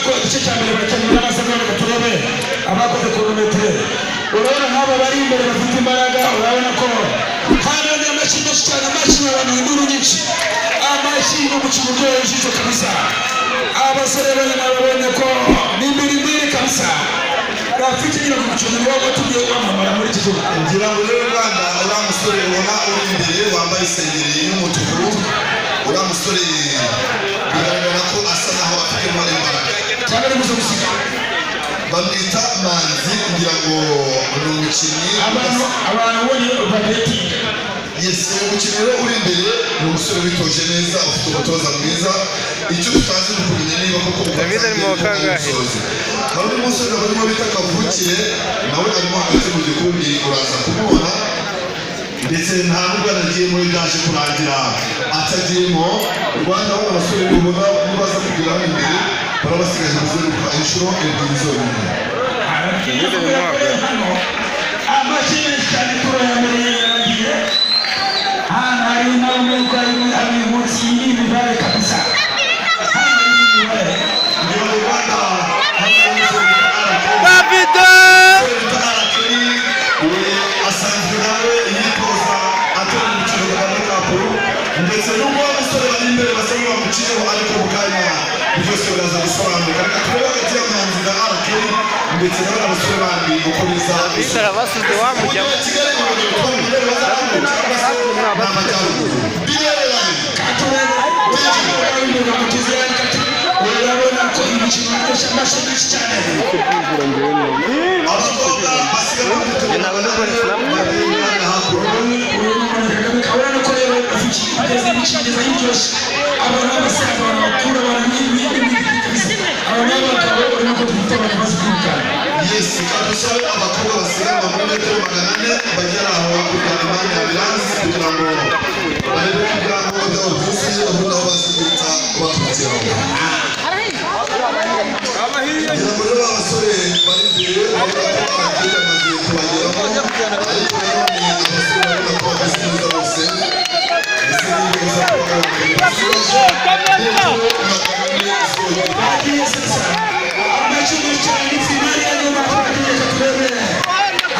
ko igice cya mbere baracyanyura n'amasegonda. Reka turebe abakoze chronomètre. Urabona nk'aba bari imbere bafite imbaraga. Urabona ko hano ni amashyi menshi cyane, amashyi abantu, induru nyinshi, amashyi n'umukino uryoheye ijisho kabisa. Abasore bane babonye ko ni imbere imbere kabisa. Rafiki, nyine ku mukino niwo watumye wamamara muri iki gihugu. Ngira ngo rero, Rwanda, uriya musore ubona uri imbere wambaye isengeri y'umutuku, uriya musore bigaragara ko asa naho afitemo imbaraga. Cyangwa ari buze gusiga. Bamwita Manzi, ngira ngo ni umukinnyi. Abantu ubonye babetinga. Yes, uyu mukinnyi rero uri imbere ni umusore witoje neza, ufite umutoza mwiza. Icyo tutazi ni ukumenya niba koko uko David ari mu wa kangahe? Hari undi musore barimo bita Kavukire, nawe arimo hagati mu gikundi, uraza kumubona. Ndetse nta nubwo anagiye muri, byaje kurangira atagiyemo. Rwanda, abona abasore ubona nibaza kugera hano imbere, baba basigaje kuzenguruka inshuro ebyiri zonyine. Hano amashyi menshi cyane, tour ya mbere yarangiye. Hano hari nawe ko ari munsi y'imibare kabisa, hano hari imibare. Ngira ngo, Rwanda, hano umusore bita Arakeri. Davido! Bita Arakeri, we asanzwe nawe yitoza atera umukino Kagame Cup. Ndetse nubwo abasore bari imbere basa n'abamuciyeho, ariko mu kanya byose biraza gusobanuka. Reka turebe hagati ya Manzi na Arakeri ndetse na bano basore bandi uko biza. David arabasize wamujyamo. Umujyi wa Kigali urugero twamubere bazamuka cyangwa se ni amajyaruguru birereranye. Urabona ko imikino iryoshye, amashyi menshi cyane. Abakobwa basigaye bafite Ntabwo ndi kubona Snapchat. Hakuno. Urabona ko rero kugeza imikino igeza iryoshye, abantu b'abasaza, abantu bakuru, abantu b'ibindi kabisa, abantu b'abagabo, urabona ko dufite abantu bazi kwirukanka. Yes, kadusabe abakobwa basiganwa muri metero 400 bagera aho hakurya impande ya ambulance kugira ngo barebe ko ibyangombwa byabo byuzuye, ubundi aho bazi guhita bakurikiraho. Ngira ngo rero abasore bari imbere, urabona ko abagiye bamaze kubageramo, ariko nanone abasore urabona ko bameze neza bose. Ese niba uza kuba basigaje metero 400 zonyine. Bagiye sasa, amashyi menshi cyane, ni finale ya nyuma. Turategeka turebe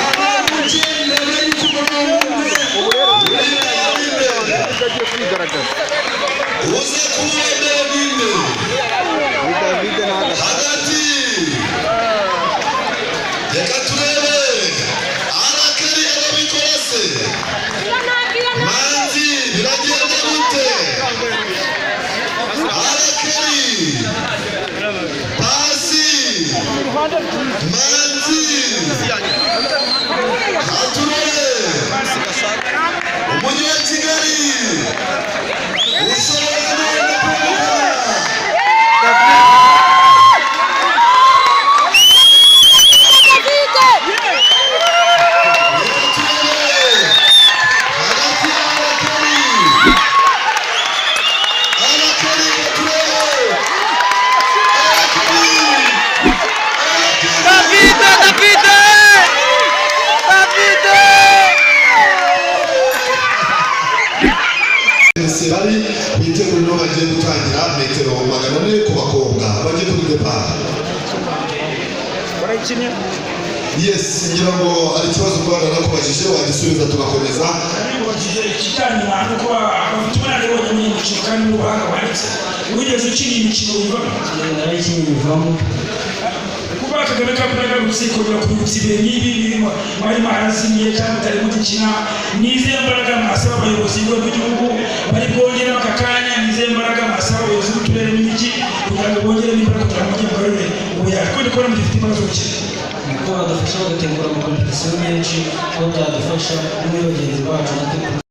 abantu icyenda bari ku murongo umwe. Agiye kwigaragaza. Uza kuba mbere ninde? Ni David ntabwo. Hagati, reka turebe. Arakari arabikora se? Manzi, biragenda gute? Arakari pasi, Manzi, haturore. Umujyi wa Kigali ushobora none kwegukana. Reka turebe hagati ya Arakari, Arakari, reka turebe Arakari, Arakari. Davido! Davido! Davido! Bari bitegure no bagiye gutangira metero 400 ku bakobwa, bajye kuri départ. Barayikinnye. Yes, ngira ngo hari ikibazo Rwanda nakubajije, wagisubiza tugakomeza. Nibajije ikijyanye na nuko bafite ubunararibonye muri iyi mikino kandi n'ubuhanga buhanitse. Wigeze ukina iyi mikino wivamo? Narayikinnye bivamo. Kuba Kagame Cup yagarutse ikongera kubibutsa ibihe nk'ibi birimo mwari mwarazimiye cyangwa mutari mugikina, ni izihe mbaraga mwasaba abayobozi b'urwego rw'igihugu bari bwongeremo aka kanya? Ni izihe mbaraga mwasaba abayobozi b'uturere n'imijyi kugira ngo bongeremo imbaraga kugira ngo mujye mugarure ubuyanja, kuko ndi kubona mugifite imbaraga zo gukina? Nuko badufasha bagategura amakompetisiyo menshi, aho byadufasha no muri bagenzi bacu natwe.